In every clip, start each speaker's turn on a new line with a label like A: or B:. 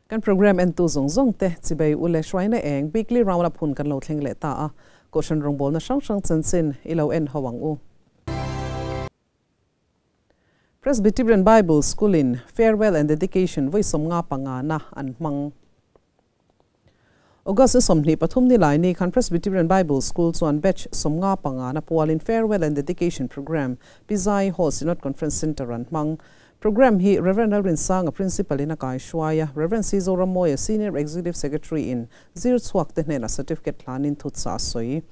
A: Kan program entu zawng zawng te chibei ule hruaina eng weekly round up hun kan lo thleng leh ta a, Kohhran rawngbawlna hrang hrang chanchin i lo en ho ang u. Presbyterian Bible School in Farewell and Dedication vawi 55 na an hmang. August 23 ni lai ni khan Presbyterian Bible School chuan batch 55 na pualin Farewell and Dedication Program Pizai Hall Synod Conference Centre an hmang. Program hi Rev. Lalrinsanga Principal in a kai hruai a, Rev. C. Zoramawia Senior Executive Secretary in zir chhuak te hnenah certificate hlanin thutsa a sawi.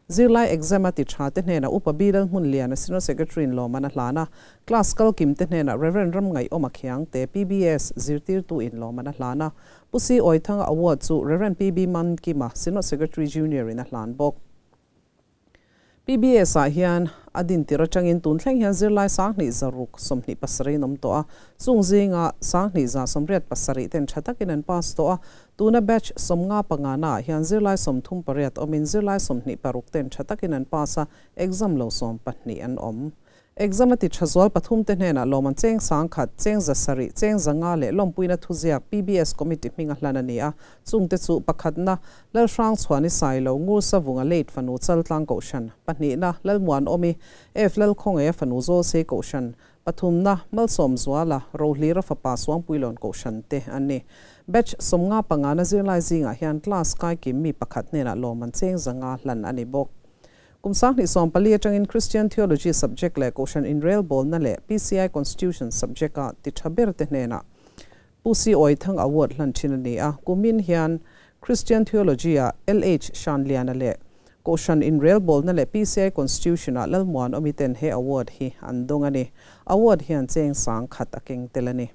A: Zirlai exam a ti tha te hnenah Upa B. Lalhmunliana Senior Secretary in lawmman a hlan a, class kal kim te hnenah Rev. Ramngaih Awma Khiangte PBS zirtirtu in lawmman a hlan a, Pu C. Awithanga Award chu Rev. PB Mankima Senior Secretary Junior in a hlan bawk. PBS ah hian a dintir atangin tun thleng hian zirlai 2627 in awm tawh a, chung zinga 2187 ten tha takin an pass tawh a, tuna batch 55 na ah hian zirlai 38 awmin zirlai 26 ten tha takin an pass a, exam lo 12 an awm. Exam a ti tha zual pathum te hnenah lawm an cheng 1000, cheng 700, cheng 500 leh lawmpuina thuziak PBS committee hming a hlan a ni a, chungte chu pakhatna Lalhrang Chhuani Sailo Ngur Savunga late fanu Chaltlang Kohhran, pahnihna Lalmuanawmi F Lalkhawngaia fanu Zawlsei Kohhran, pathumna Malsawm Zuala Rohlira fapa Suangpuilawn Kohhran te an ni. Batch 55 na zirlai zingah hian class kai kim mi pakhat hnenah lawm an cheng 500 hlan a ni bawk. Kum 2014 atangin Christian Theology subject leh Kohhran inrelbawlna leh PCI Constitution subject a ti tha ber te hnenah Pu C. Awithang Award hlan thin a ni a, kumin hian Christian Theology a LH Shanliana leh Kohhran inrelbawlna leh PCI Constitution a Lalmuan awmi ten he award hi an dawng a ni. Award hian cheng 1000 a keng tel a ni.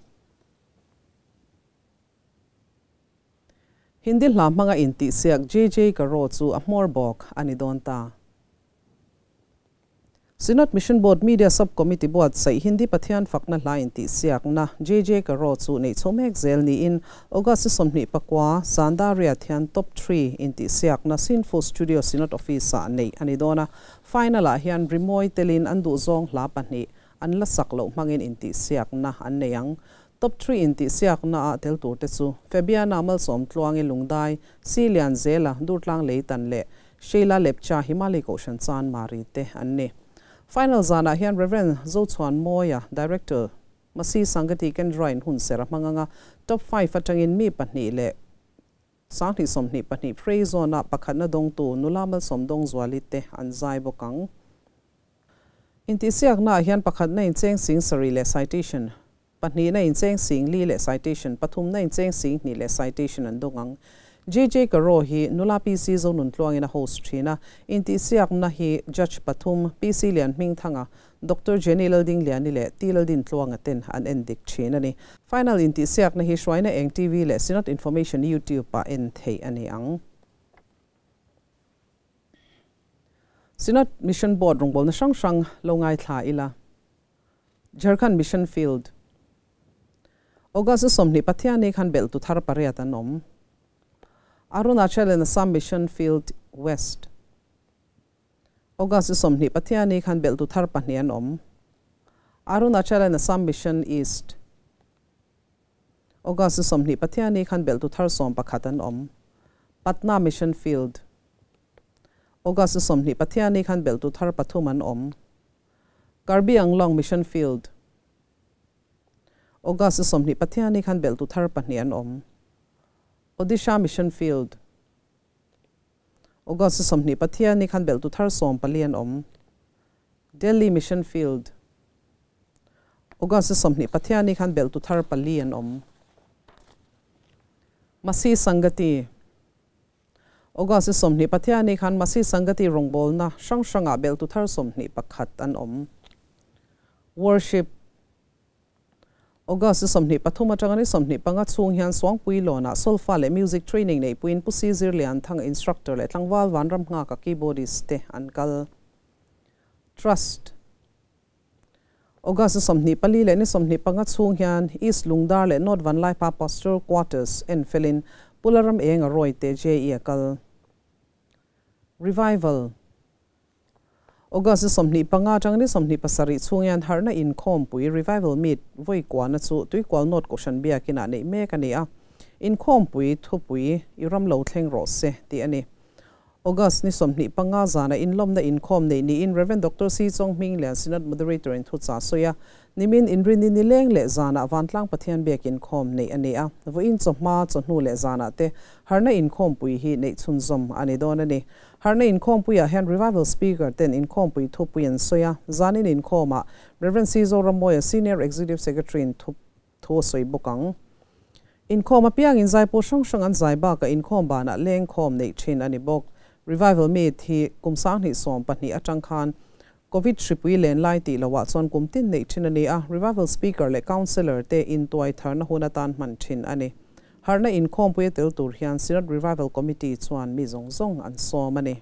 A: Hindi hla hmanga intihsiak JJ Karo chu a hmawr bawk a ni dawn ta. Synod Mission Board Media Sub-Committee buatsaih Hindi Pathian fakna hla intihsiakna JJ Karo chu neih chho mek zel niin August 29 Zandariat hian Top 3 intihsiakna Sinful Studio Synod Office-ah neih a ni dawn a. Final-ah hian rimawi telin an duh zawng hla pahnih an la sak loh hmangin intihsiakna an nei ang. Top 3 intihsiakna a tel tur te chu Fabiana Malsawm Tluangi Lungdai, Si Lian Zela Durtlang Leitan leh Sheila Lepcha Himalay Kohhran Chan Mari te an ni. Final zanah hian Reverend Zochuan Mawia, Director, Masi Sangati Kendra in hun sera hmanganga Top 5 atangin mi pahnih leh 2022 Praise Zone-a pakhatna dawngtu Nula Malsawm Dawng Zuali te an zai bawk ang. Intihsiakna hian pakhatna in cheng 7,000 leh citation, pahnihna in cheng 4,000 leh citation, pathumna in cheng 2,000 leh citation an dawng ang. JJ Karo hi Nula PC Zonun Tluangin a host thina, intihsiakna hi Judge pathum PC Lian Hming Thanga, Dr. Jenny Lalding Liani leh T Laldin Tluanga ten an en dik thin ani. Final intihsiakna hi Hruaina Eng TV leh Synod Information YouTube pa en thei ani ang. Synod Mission Board rawngbawlna hrang hrang lo ngai thla ila. Jharkhand Mission Field. August 20 Pathiani khan bel tu thar pariat an awm. Arunachal and Assam Mission Field West. August 20 Pathiani khan bel tu thar pahnih an awm. Arunachal and Assam Mission East. August 20 Pathiani khan bel tu thar 11 an awm. Patna Mission Field. August 20 Pathiani khan bel tu thar pathum an awm. Karbi Anglong Mission Field. August 20 Pathiani khan bel tu thar pahnih an awm. Odisha Mission Field. August 20 Pathiani khan bel tu thar 14 an awm. Delhi Mission Field. August 20 Pathiani khan bel tu thar 4 an awm. Masi Sangati. August 20 Pathiani khan Masi Sangati rawngbawlna hrang hranga bel tu thar 21 an awm. Worship. August 23 atangani 25 chhung hian Suangpui lawna solfa leh music training nei puin Pusi Zirlian Thang instructor leh tlangwal vanram nga ka keyboardist te an kal. Trust. August 24 leh ni 25 chhung hian East Lungdar leh North Vanlaipa Pastoral Quarters en felin Pularam eng a roi te JE a kal. Revival. August 25 atangani 27 chhung hian harna inkhawm pui Revival Meet voi kuana chu Tuikual North Kohhran biakina nei mek ani a. Inkhawmpui thupui I ram lo thleng rawh se tih a ni. August ni 25 zana inlawmna inkhawm neih niin Rev. Doctor C. Chonghminglian Synod Moderator in thuchah sawi a, nimin inrini nileng leh zanah Vantlang Pathian biak inkhawm neih a ni a, vawiin chawhma, chawhnu leh zanah te harhna inkhawmpui hi neih chhunzawm a ni dawn a ni. Harhna inkhawmpuiah hian Revival Speaker ten inkhawmpui thupui an sawi a, zanin inkhawmah Rev. C. Zoramawia Senior Executive Secretary in thu thu a sawi bawk ang. Inkhawm apiangin zaipawl hrang hrang an zai bakah inkhawm banah lengkhawm neih thin a ni bawk. Revival Meet hi kum 2012 atang khan Covid hripui len lai tih lohah chuan kum tin neih thin a ni a, Revival Speaker leh Counsellor te intuai tharna hun atan hman thin a ni. Harhna inkhawmpui a tel tur hian Synod Revival Committee chuan mi zawng zawng an sawm a ni.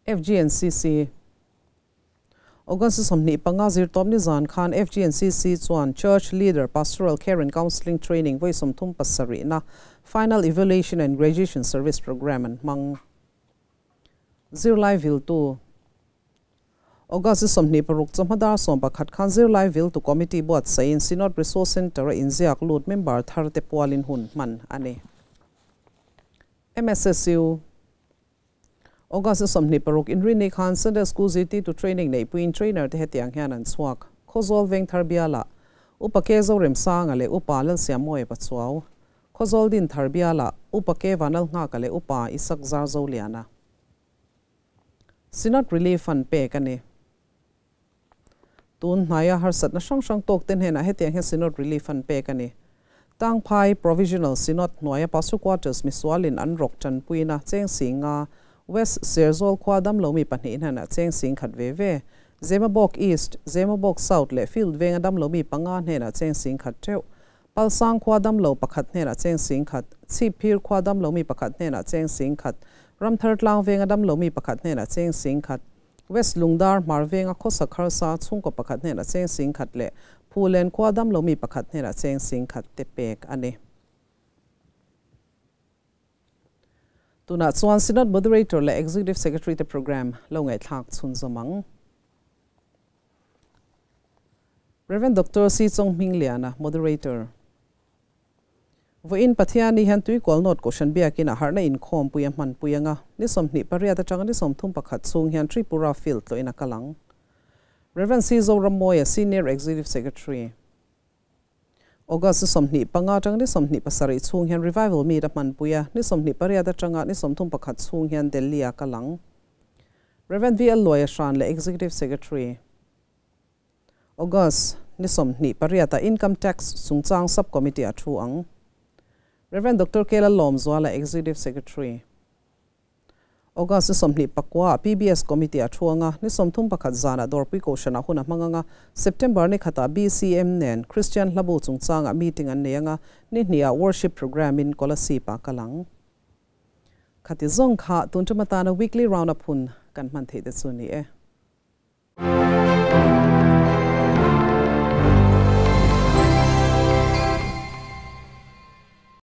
A: FGNCC. August 25 zirtawp ni zan khan FGNCC chuan Church Leader Pastoral Care and Counselling Training vawi 37 na Final Evaluation and Graduation Service Programme an hmang. Zirlai viltu. August 26 chawhma dar 11 khan Zirlai viltu Committee buatsaihin Synod Resource Centre-a inziak lut member thar te pualin hun hman a ni. MSSU. August 26 Inrinni khan Sunday School zirtirtu training neihpuiin trainer te hetiang hian an chhuak. Khawzawl veng thar bialah Upa Ke Zoremsanga leh Upa Lalsiamawia Pachuau, Khawzawl din thar bialah Upa Ke Vanlalnghaka leh Upa Isak Zarzoliana. Synod Relief Fund pek a ni. Tun hnaia harsatna hrang hrang tawk te hnenah hetiang hian Synod Relief Fund pek a ni. Tangphai Provisional Synod hnuaia Pastor Quarters misualin an rawk tanpuina cheng singa West Serzawl khua damlomi pahnih hnenah cheng sing khat ve ve, Zemabawk East, Zemabawk South leh Field venga damlomi panga hnenah cheng sing khat teuh, Palsang khua damlo pakhat hnenah cheng sing khat, Chhipphir khua damlomi pakhat hnenah cheng sing khat, Ramthar tlang venga damlomi pakhat hnenah cheng sing khat, West Lungdar hmar venga khawsak harsa chhungkaw pakhat hnenah cheng sing khat leh Phulen khua damlomi pakhat hnenah cheng sing khat te pek a ni. Tunah chuan Synod Moderator leh Executive Secretary te programme lo ngaihthlak chhunzawm ang. Rev. Doctor C. Chonghmingliana, Moderator. Vawiin Pathiani hian Tuikual North Kohhran biakin a harhna inkhawmpui a hmanpui anga, ni 28 atanga ni 31 chhung hian Tripura Field tlawhin a kal ang. Rev. C. Zoramawia, Senior Executive Secretary. August 25 atanga ni 27 chhung hian Revival Meet a hmanpui a, ni 28 atanga ni 31 chhung hian Delhi a kal ang. Rev. V. L. Luaia Hran leh Executive Secretary. August ni 28 ah Income Tax chungchang Sub-Committee a thu ang. Rev. Doctor Kela Lawmzuala Executive Secretary. August ni 29 ah PBS Committee a thu anga, ni 31 zanah Dawrpui Kohhranah hun a hmang anga, September ni khatah BCM nen Christian Hlabu chungchangah meeting an nei anga, ni hnihah Worship Programme in Kolasib ah kal ang. Khati zawng kha tun tum atana Weekly Round-up hun kan hman theih te chu ni e.